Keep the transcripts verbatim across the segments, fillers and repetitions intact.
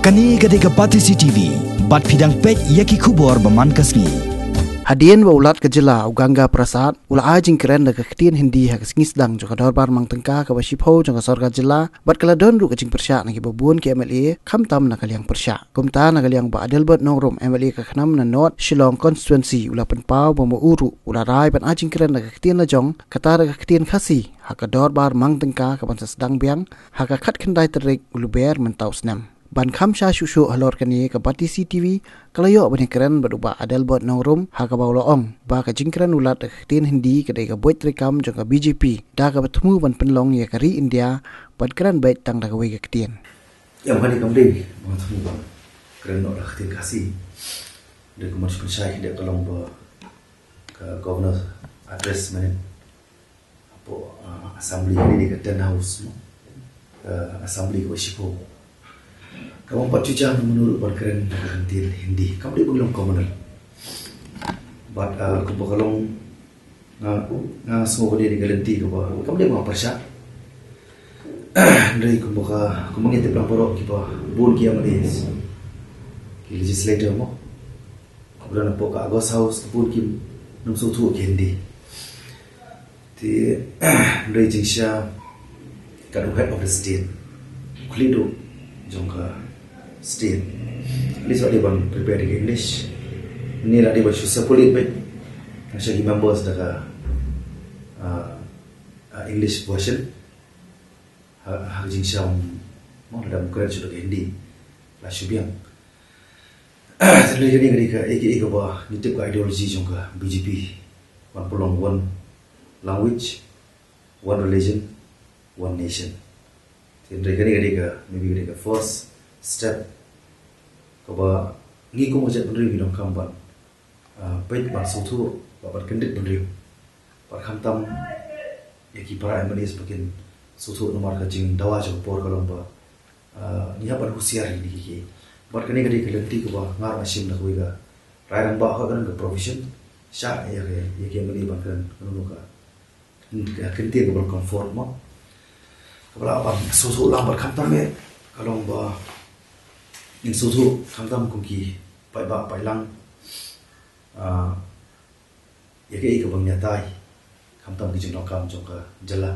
Kane ka dei ka Batesi T V, bad phi dang peit ïa ki khubor ba man ka sngi. Hadien ba u Lat ka jylla u Ganga Prasad u la ai jingkren da ka ktien Hindi ha ka sngi sdang jong ka dorbar mang tyngka kaba shiphew jong ka sorkar jylla, bad ka la don ruh ka jingpyrshah na kiba bun ki M L A, khamtam na ka liang pyrshah. Kumta na ka liang Bah Adelbert Nongrum, M L A ka khnam na North Shillong Constituency, u la pynpaw ba ma u ruh u la rai ban ai jingkren da ka ktien lajong, kata da ka ktien Khasi, ha ka dorbar mang tyngka kaban sa sdang biang ha ka khatkhyndai tarik u Lber mynta u snem. Ban kham shai shuh shuh halor kane, ka Batesi T V ka la ïoh ban ïakren bad u Bah Adelbert Nongrum, ha kaba u la ong ba ka jingkren u Lat da ka ktien Hindi ka dei ka buit treikam jong ka B J P, da kaba thmu ban pynlong ïa ka ri India ban kren beit tang da kawei ka ktien. Ïa, kane kam dei ba nga thmu ban kren noh da ka ktien Khasi. Dei kumba shu pynshai, dei ka long ba ka Governor Address mynne hapoh, ah, Assembly, kane dei ka Tent House, no? Ka Assembly kaba shiphew. Kaba ym pat ju jan na mano ruh ban kren da ka ktien Hindi. Kam dei ba ngi long commoner. Bad, ah, kumba ka long, nga, nga sngew ba dei ka lynti kaba kam dei ba nga pyrshah. Hynrei kumba ka, kumba ngi tip lang baroh, kiba bun ki M L As, ki legislator mo, kiba don hapoh ka August House, ki bun kim nym sngewthuh ki Hindi. Te hynrei jingshisha kat u head of the state, u khlieh duh jong ka state, at least la dei ban prepare da ka English. Ni la dei ban shu circulate beit sha ki members da ka, ah, ah, English version. Ha, ha ka jingshisha, mo, lada ym kren shuh da ka Hindi, la shu biang. Te hynrei kane ka dei ka, eh, eh, kaba ngi tip ka ideology jong ka B J P, ban pynlong one language, one religion, one nation. Te hynrei kane ka dei ka, maybe ka dei ka first step kaba ngi kum ka jaitbynriew ngi donkam ban, ah, peit ban sngewthuh, ban, ban kyndit bynriew. Bad khamtam ïa ki para M L As ba kin sngewthuh, namar ka jingdawa jong ka por ka long ba, ah, ngi hap ban husiar ïa kine kiei kiei. Bad kane ka dei ka lynti kaba nga ruh nga shim na kawei ka rai rangbah, hooid ka don ka provision sha ïa ki, ïa ki M L A ban kren, kano kano ka, ka ktien kaba long comfort mo, kaba lah ban sngewthuh lang. Bad khamtam eh ka long ba ngin sngewthuh khamtam kum ki paidbah paidlang, ah, ïa kaei kaba ngi ïatai, khamtam ki jingdonkam jong ka jylla.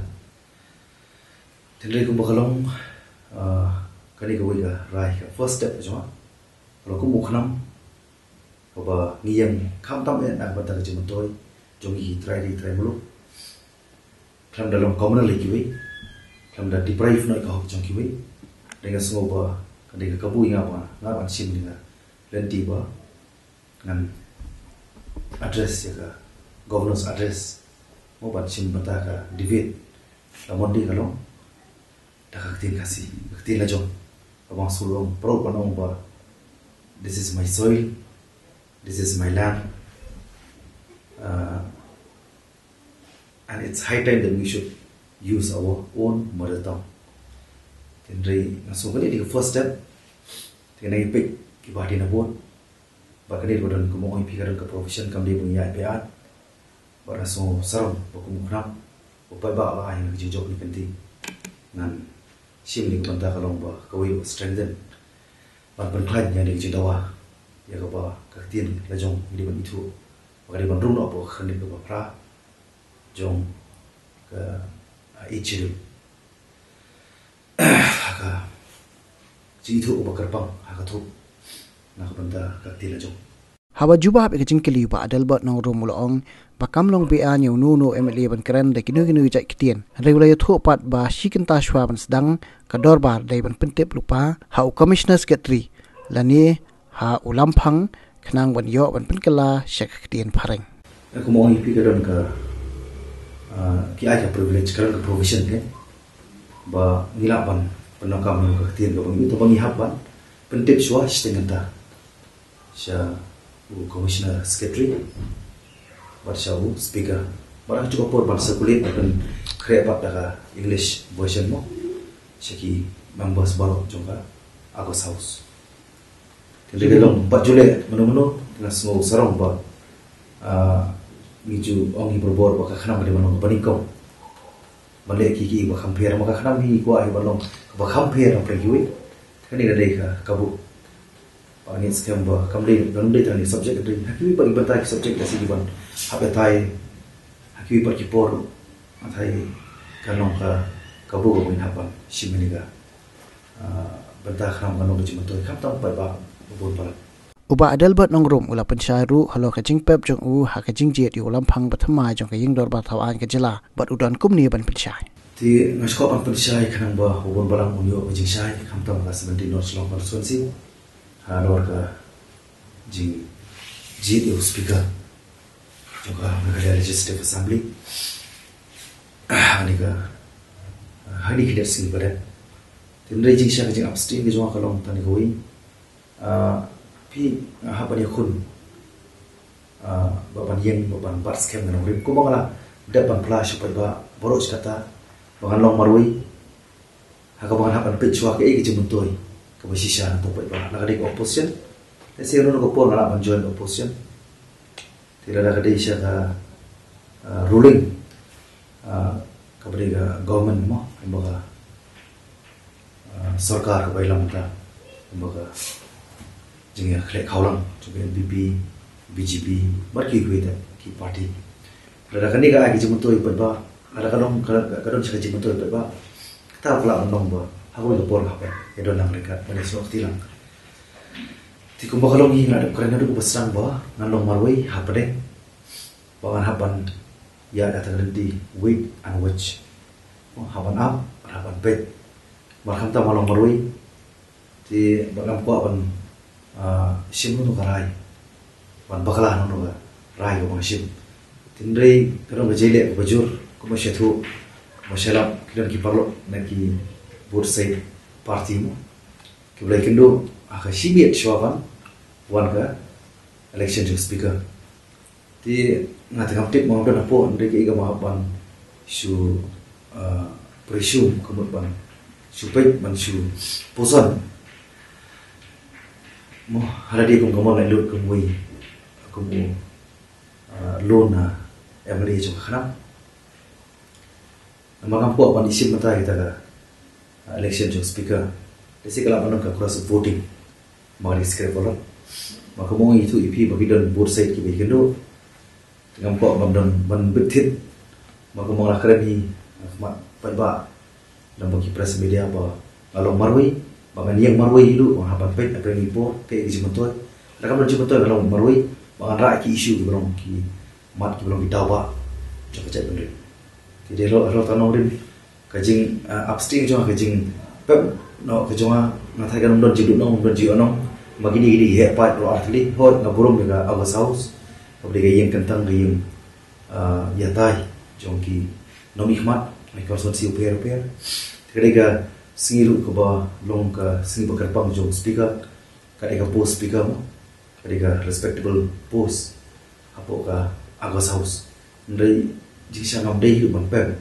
Te hynrei kumba ka long, ah, kane kawei ka rai, ka first step ka jong nga. Ka long kum u khnam kaba ngi ïeng khamtam eh na ka bynta ka jingmyntoi jong ngi ki trai ri trai muluk. Khlem da long communal ïa kiwei, khlem da deprive noh ïa ka hok jong kiwei. Te nga sngew ba ka dei ka kabu ïa nga ba nga ban shim ïa ka lynti ba ngan address ïa ka Governor's Address, mo, ban shim bynta ka debate la Monday ka long da ka ktien Khasi, ka ktien lajong. Kaba nga shu long proud ban ong ba, "This is my soil, this is my land, uh, and it's high time that we should use our own mother tongue." Te hynrei nga sngew kane dei ka first step. Te ngi peit kiba hadien habud. Bad kane ruh don, kumba ong ïa phi, ka don ka provision, kam dei ba ngi ïaid beit. Bad nga sngew sarong ba kum u khnam, ba paidbah la ai ïa nga ka jingjop kane ka lynti, ngan shim ïa ka bynta ka long ba kawei ruh strengthen, ban pynkhlaiñ ïa kane ka jingdawa, ïa kaba ka ktien lajong ngi dei ban ithuh, ba ka dei ban rung noh hapoh ka khyrnit kaba phra jong ka, ah, Eighth Schedule. Ha ka jingithuh kaba kyrpang ha ka thup na ka bynta ka ktien lajong. Haba jubab ïa ka jingkylli, u Bah Adelbert Nongrum u la ong ba kam long beaiñ ïa uno uno u M L A ban kren da kino kino ki jait ktien. Hynrei u la ïathuh pat ba shi kynta shuwa ban sdang ka dorbar dei ban pyntip lypa ha u Commissioner Secretary lane ha u Lamphang, khnang ban ïoh ban pynkylla sha ka ktien phareng. Eh, kumba ong ïa phi, ka don ka, ah, ki ai ka privilege, ka don ka provision, eh, ba ngi lah ban pyndonkam ïa ka ktien kaba ngi, to ba ngi hap ban pyntip shuwa shiteng kynta sha u Commissioner Secretary bad sha u Speaker. Bad ha kajuh ka por ban circulate, ban pynkhreh pat da ka English version mo, sha ki members baroh jong ka August House. Te lada long pat ju leh mano mano, nga sngew sarong ba, ah, ngi ju ong hi barabor ba ka khnam ka dei ban long kaba nyngkong ban leh kiei kiei ba kham pher. Ma ka khnam hi ngi kwah hi ban long kaba kham pher na pdeng kiwei. Kane ka dei ka kabu. Ba ngi skhem ba kam dei, kam dei tang ïa ki subject, dei ha kiwei pat ki bynta ki subject, lehse ki ban hap ïatai ha kiwei pat ki por. Hynrei kan long ka kabu kaba ngin hap ban shim ïa kane ka, ah, bynta, khnang ba kan long ka jingmyntoi khamtam paidbah bun palat. U Bah Adelbert Nongrum u la pynshai ruh halor ka jingpep jong u ha ka jingjied ïa u lamphang ba thymmai jong ka Ïing Dorbar Thaw Aiñ ka jylla, bad u don kumne ban pynshai. Te nga sngewbha ban pynshai khnang ba u bun balang un ïoh ka jingshai, khamtam ka seventeen North Shillong constituency, halor ka jingjied ïa u speaker jong ka Meghalaya Legislative Assembly. Ah, ha kane ka, ah, ha kine ki dep sngi ba dep. Te hynrei jingshisha ka jingap sting ka jong nga ka long tang ïa kawei. Ah, phi, ah, hap ban ïakhun, ah, ba ban ïeng, ba ban bat skhem na nongrim. Kumba nga la dep ban phla sha paidbah baroh shi katta, ba ngan long marwei ha kaba ngan hap ban peit shuwa kaei ka jingmyntoi kaba shisha na ka bynta paidbah. Lada ka dei ka opposition, lehse hano hano ka por nga lah ban join ka opposition. Te lada ka dei sha ka, ah, ruling, ah, kaba dei ka government mo, kumba ka, ah, sorkar kaba ïalam mynta, kumba ka jingïakhleh khawlang jong ka N P P, B J P bad kiwei kiwei de ki party. Lada kane ka ai ka jingmyntoi ïa paidbah, lada ka don, ka, ka don sha ka jingmyntoi ïa paidbah, kata ka lah ban long ba ha kawei ka por hap ban ïadon lang ryngkat, ban ïasnoh kti lang. Te kumba ka long hi, nga dep kren naduh kaba sdang ba ngan long marwei hapdeng, ba ngan hap ban ïaid ha kata ka lynti wait and watch. Hap ban ap, hap ban peit. Bad khamtam ba long marwei, te ba ngam kwah ban, ah, shim hano hano ka rai, ban bakla hano hano ka rai kaba nga shim. Te hynrei ka don ka jingeh kaba jur, kumba sha thuh, kumba sha lap, ki don ki paralok na ki both side party mo, kiba la ïakynduh ha ka shi miet shuwa ban wan ka election jong speaker. Te nga te ngam tip, ma nga don hapoh, hynrei kaei kaba nga hap ban shu, ah, presume, ka mut ban shu peit, ban shu pyrshang mo, ha lade kum ka mon laitluid, kum uwei, kum u, ah, lone, ah, M L A jong ka khnang. Namar ngam kwah ban ïashim bynta ïa kita ka, ah, election jong speaker. Lehse ka lah ban long ka cross voting. Namar ka dei ka script ballot. Namar kumba nga ithuh ïa phi ba ki don both side kiba ïakynduh. Te ngam kwah ban don, ban bit thied. Namar kumba nga la kren hi ha khmat paidbah, lem bad ki press media, ba nga long marwei, ba ngan ïeng marwei hi ruh, ba ngan hap ban peit ha pdeng ki por kaei ka jingmyntoi. Lada kam don jingmyntoi ngan long marwei, ba ngan rah ki issue kiba long ki mat, kiba long ki daw ba jong ka jaitbynriew. Te dei halor, halor tang nongrim, ka jing, ah, ap sting jong nga, ka jingpep noh ka jong nga, nga tharai kan ym don jingduhnong, ym don jingïohnong. Ma kine kine ki heh paid baroh artylli, hooid nga burom ïa ka August House, kaba dei ka ïing kyntang, ka ïing, ah, ïatai jong ki nongmihkhmat na ki constituency bapher bapher. Te ka dei ka sngi ruh kaba long ka sngi ba kyrpang jong speaker, ka dei ka post speaker mo. Ka dei ka respectable post hapoh ka August House. Hynrei jingshisha ngam dei hi ruh ban pep.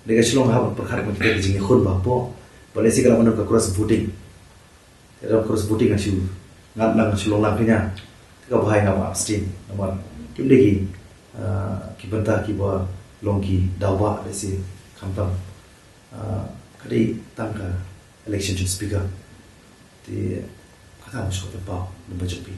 Hynrei ka shu long haba pyrkhat ïa ka jingïakhun ba hapoh, ba lehse ka lah ban long ka cross voting. Te lada cross voting, nga shu ngat lang, nga shu long lang kñia, te kaba bha ïa nga ban abstain. Namar kim dei ki, ah, ki bynta kiba long ki daw ba, lehse khamtam, ah, ka dei tang ka election jong speaker. Te kata nga shu kwah ban pynpaw lyngba jong phi.